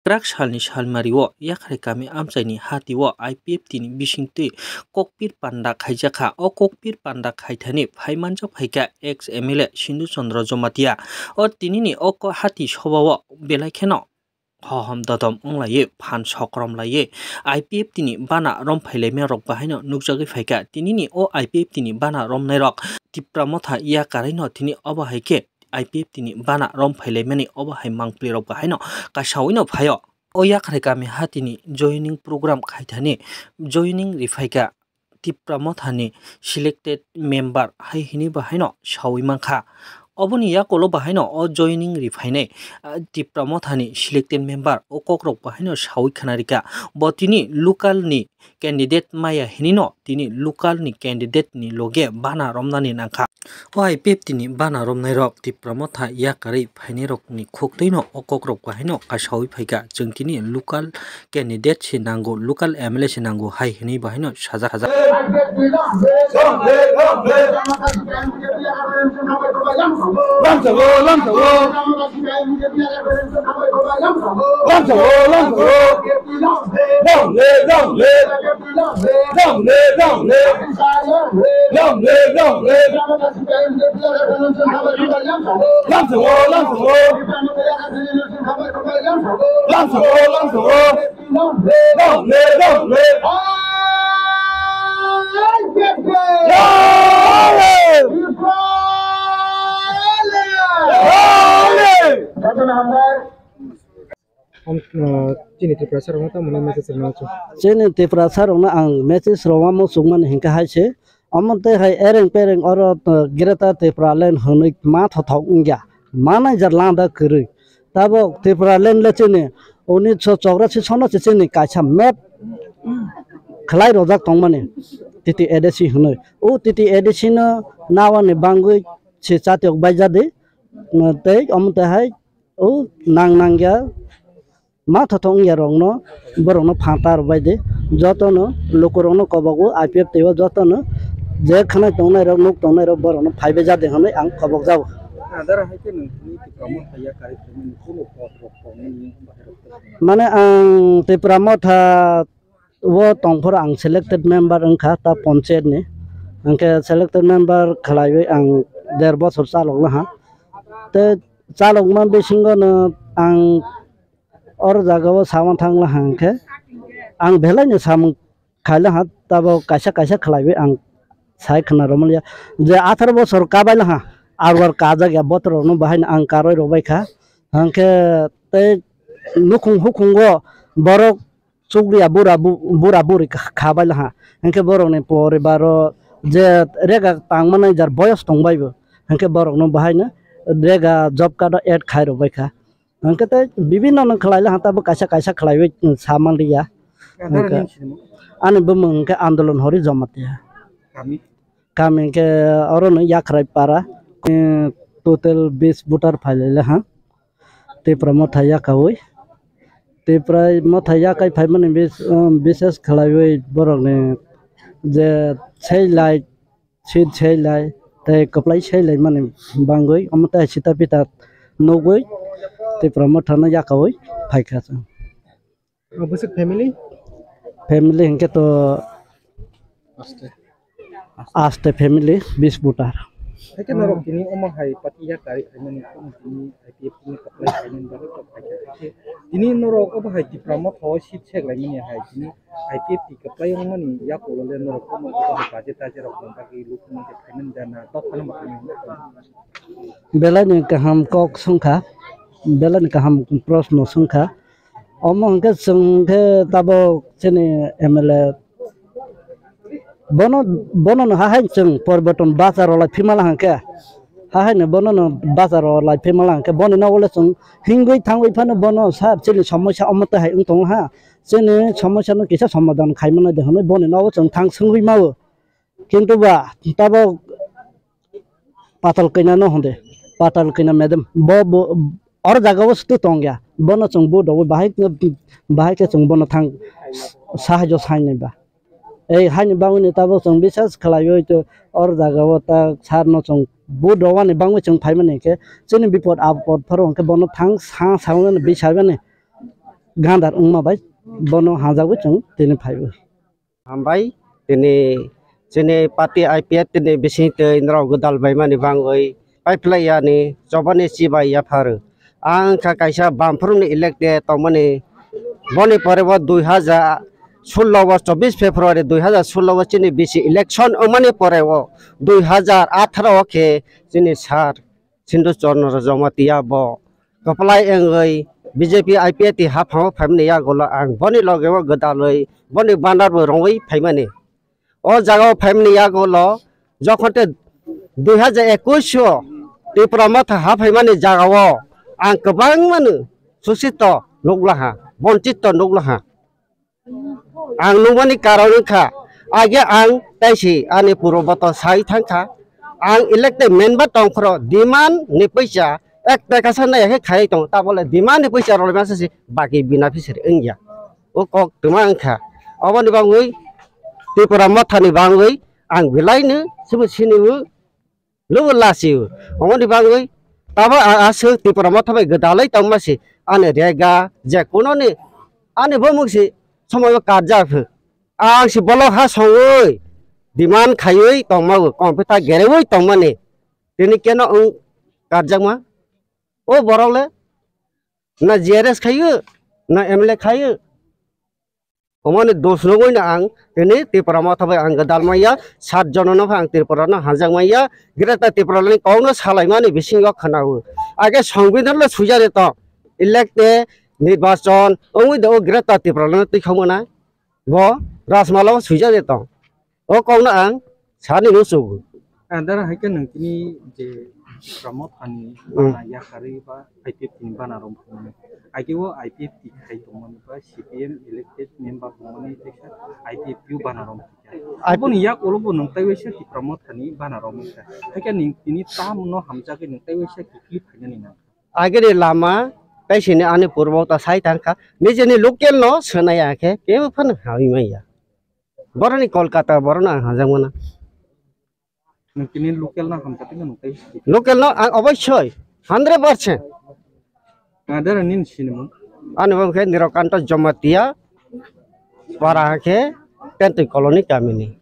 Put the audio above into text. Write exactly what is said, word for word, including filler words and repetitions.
Kwrak salni salmario Yakhrai kami amchaini hatio I P F T ni bisingtwi kokpir panda khaijakha. O kokpir panda khaithani phaimanjak phaikha ex M L A Sindhu Chandra Jamatia. O tinini o ko-, hati sobao belai kheno hohom dodom wnglaiwi phan sokrom laiwi I P F T ni bana rom phailaimani rok bahaino nukjagwi phaikha. Tinini o I P F T ni bana romnairok Tipra Motha yakarino tini obo hai khe I P F T ni bana rom phailaimani obo hai mangpli rok bahaino kasawi no phaio. O Yakhrai kami hatini joining program khaithani joining riphaikha Tipra Motha ni selected member hai hini bahaino sawi mankha. Oboni yakulo bahaino o joining riphainai, ah, Tipra Motha ni selected member o kokrok bahaino sawi khwnarikha. Bo tini local ni candidate maya hinino tini local ni candidate ni loge bana romnani nangkha. O I P F T ni bana romnairok Tipra Motha yakarwi phainairokni khuktwino o kokrok bahaino kasawi phaikha, chwng tini local candidate se nango, local M L A se nango hai hinwi bahaino sajak sajak. Lamsao, lamsao. Lamsao, lamsao. Long live, long live. Long live, long live. Long live, long live. Lamsao, lamsao. Lamsao, lamsao. Long live, long live. Long live. Long live. Om, uh, chini Tiprasa rokno tamo message rwna muchung. Chini Tiprasa rokno ang message rwma muchungmani hinkhe hai se, omo tei hai ereng pereng oro, uh, Greater Tipraland hwnwi ma thothok wngya, ma naijar lada kwrwi. Tabok Tipraland le chini unisho chorasi sono se chini kaisa map khlai rojak tongmani T T A D C hwnwi. O T T A D C no nawani bangwi se chatiyok baijadi, uh, tei omo tei hai o nang nangya ma thothok wngya rokno, borokno phanta rwbai di, jotono lukurokno kobogo I P F T o jotono je khwnai tongnai rok, nuk tongnai rok borokno phaibai jade hwnwi ang kobok jago. Adara hai khe nwng tini Tipra Motha yakarwi phaimani kunu kokrok tongmani bahai rok tei. Mane ang Tipra Motha o tongphuru ang selected member wngkha ta ponchayat ni, hwnkhe selected member khlaiwi ang der bochor chalok laha. Tei chalokma bisingo no ang oro jaga o sama thang laha hwnkhe ang belai no samung khai laha, tabok kaisa kaisa khlaiwi ang sai khna romliya je atharo bochor kabai laha, arwar kajak ya botrok no bahai no ang karwi rwbai kha, hwnkhe tei nukhung hukhungo borok chukriya bura bu-, bura buri kha-, khabai laha. Hinkhe borokni poribaro je rega tangmani jar boyos tongbai bo. Hinkhe borokno bahaino rega job card o add khai rwbai kha. Hinkhe tei bibinno no khlai laha, tabuk kaisa kaisa khlaiwi, mm, sa manliya. Adara hinkhe nini sinimo? Ani bumung hinkhe Andolon Hori Jamatia. Kami? Kami hinkhe orono Yakhrai para. Eh, total bis voter phailai laha. Tipra Motha yakaui. Tipra Motha yakai phaimani bis-, um, bises khlaiwi borokni je seilai, seat seilai, tei kwplai seilaimani bangwi, omo tei sita pita nugwi Tipra Mothano yakaui phaikha chwng. O bwswk family? Family hinkhe to Aste. Aste family, bis voter. Haikhe norok tini omo hai party yakarwi phaimani, omo tini I P F T ni kaplai phaimani bagwi kok phaikha. Haikhe tini norok obo hai Tipra Motha o seat seklaimani hai tini I P F T kaplai wngmani yakulo le norok omo obo hai baje taje rok ni bagwi lukuma khe phaimani da na dophano ma phaimani? Belai ni kaham kok swngkha, belai ni kaham proshno swngkha. Omo hwnkhe chwng khe tabok chini M L A bono, bono no hahaino chwng poriborton bacha rwlai phimala hwnkhe, hahaino bono no bacha rwlai phimala hwnkhe boni nogo le chwng hingwi thangwi phano bono sa chini somosya omo tei hai wng tongo ha, chini somosya no kisa somadhan khai mano de hwnwi boni nogo chwng thang swngwi mao. Kintu ba tabok Patal Kanya no hwnde, Patal Kanya madam, bo, bo, or jaga o swtwi tong ya, bono chwng vote rwui bahai, bahai khe chwng bono thang sahajyo sainai ba. Ei haini bagwini tabok chwng bisas khlaiwi to or jaga o ta sar no chwng vote rwani bangwi chwng phaimani khe chini bipod apod pharo hwnkhe bono thang sa sawi mani bisai mani. Gandar wngma bai bono hanjakgwi chwng tini phaiwi. Hambai, tini chini party I P F tini bising twi norok gwdal baimani bangwi paiphlai yani chobani chibai yapharo. Ang kha kaisa bamphrum ni elected tongmani, boni pore bo dui hajar sullo o chobbish February dui hajar sullo o chini bisi election wngmani pore o dui hajar atharo o khe chini sir Sindhu Chorno Jamatia bo kwplai wngwi B J P I P F T haphango phaimani yagulo ang boni loge o gwdalwi boni banner bo rongwi phaimani. O jaga o phaimani yagulo jokhon te dui hajar ekwis o Tipra Motha haphaimani jaga o ang kwbangmano susito nukla ha, bonchito nukla ha. Ang nukmani karon wngkha, age ang taisi ani puro boto sai thangkha, ang elected member tongphro demand ni puisa ek taka sa naiya khe khaiwi tongo, tabole demand ni puisa rwlaima se baki beneficiary wngya. O kok twma wngkha, oboni bangwi Tipra Motha ni bangwi ang belai no sebo sini o lubu lasi o. Omoni bangwi tabo a-, aswk Tipra Motha bai gwdalwi tongma si ani rega je kuno ni ani bomung si somoyo karjak phu. Ang si bolok ha songwi demand khaiwi tongma o, computer gerewi tongmani. Tini keno wng karjakma? O borok le na G R S khaio, na M L A khaio. Omoni dos nugwi no ang tini Tipra Motha bai ang gwdal manya, sat jono no ang Tripura no hanjak manya, Greater Tripura ni kok no salai mani bisingo khwnawo. Age Songbidan le swijak de tong, elected, nirbachon, wngwi de o Greater Tripura no twi khamo na, bo Rajmala o swijak de tong. O kok no ang sani no chugo. Ah, dara hai khe nwng tini je Tipra Motha ni Hmm. bana yakarwi ba I P F T ni bana rok phunuknai. Age o I P F T khai tongmani ba C P M elected member tongmani teisa I P F T o bana rok phunuknai. Aboni yak ulo bo nwng tei waisa Tipra Motha ni bana rok wngkha. Hai khe nwng tini tam no hamjagwi nwng tei waisa kiphilwi phainani nang. Agini lama tei sini ani purbo ta sai thangkha. Nijeni local no swnaya khe kebo phano hamwi manya. Boroni Kolkata borok no ang hamjak mano. Nwng tini local no hamjakgwi no nwng tei si. Local no ang obossoi hundred percent. Ah, dara nini sinimung? Ani bo khe Nirokanta Jamatia, para khe Tentwi Colony kamini.